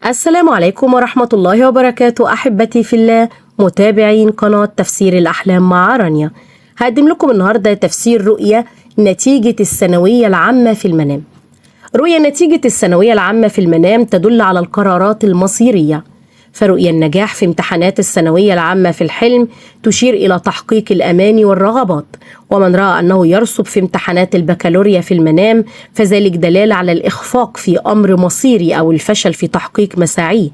السلام عليكم ورحمة الله وبركاته أحبتي في الله متابعين قناة تفسير الأحلام مع رانيا. هقدم لكم النهاردة تفسير رؤية نتيجة الثانوية العامة في المنام. رؤية نتيجة الثانوية العامة في المنام تدل على القرارات المصيرية، فرؤية النجاح في امتحانات الثانوية العامة في الحلم تشير إلى تحقيق الأماني والرغبات، ومن رأى أنه يرسب في امتحانات البكالوريا في المنام فذلك دلالة على الإخفاق في أمر مصيري أو الفشل في تحقيق مساعيه.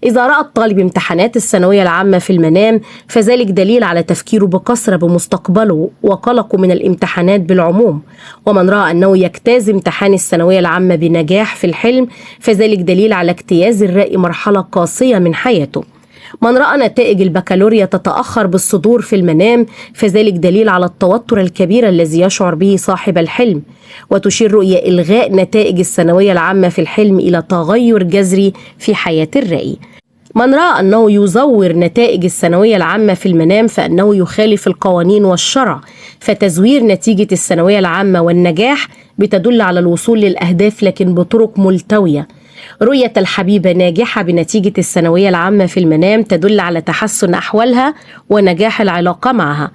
إذا رأى الطالب امتحانات الثانوية العامة في المنام فذلك دليل على تفكيره بكثرة بمستقبله وقلقه من الامتحانات بالعموم، ومن رأى أنه يجتاز امتحان الثانوية العامة بنجاح في الحلم فذلك دليل على اجتياز الرأي مرحلة قاسية من حياته. من رأى نتائج البكالوريا تتأخر بالصدور في المنام فذلك دليل على التوتر الكبير الذي يشعر به صاحب الحلم، وتشير رؤية إلغاء نتائج الثانوية العامة في الحلم إلى تغير جذري في حياة الرأي. من رأى أنه يزور نتائج الثانوية العامة في المنام فإنه يخالف القوانين والشرع، فتزوير نتيجة الثانوية العامة والنجاح بتدل على الوصول للأهداف لكن بطرق ملتوية. رؤية الحبيبة ناجحة بنتيجة الثانوية العامة في المنام تدل على تحسن أحوالها ونجاح العلاقة معها،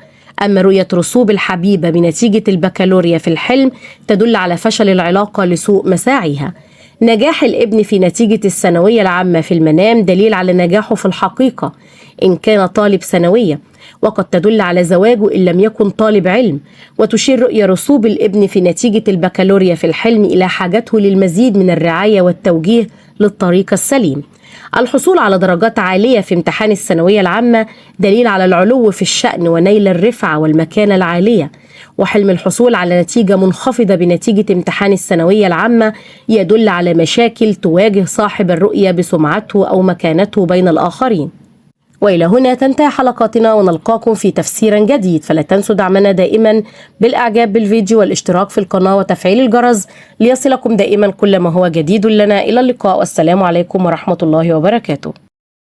أما رؤية رسوب الحبيبة بنتيجة البكالوريا في الحلم تدل على فشل العلاقة لسوء مساعيها. نجاح الابن في نتيجة الثانوية العامة في المنام دليل على نجاحه في الحقيقة إن كان طالب ثانوية، وقد تدل على زواجه إن لم يكن طالب علم، وتشير رؤية رسوب الابن في نتيجة البكالوريا في الحلم إلى حاجته للمزيد من الرعاية والتوجيه للطريق السليم. الحصول على درجات عالية في امتحان الثانوية العامة دليل على العلو في الشأن ونيل الرفعة والمكانة العالية، وحلم الحصول على نتيجة منخفضة بنتيجة امتحان الثانوية العامة يدل على مشاكل تواجه صاحب الرؤية بسمعته أو مكانته بين الآخرين. وإلى هنا تنتهي حلقاتنا، ونلقاكم في تفسير جديد، فلا تنسوا دعمنا دائما بالإعجاب بالفيديو والاشتراك في القناة وتفعيل الجرس ليصلكم دائما كل ما هو جديد لنا. إلى اللقاء والسلام عليكم ورحمة الله وبركاته.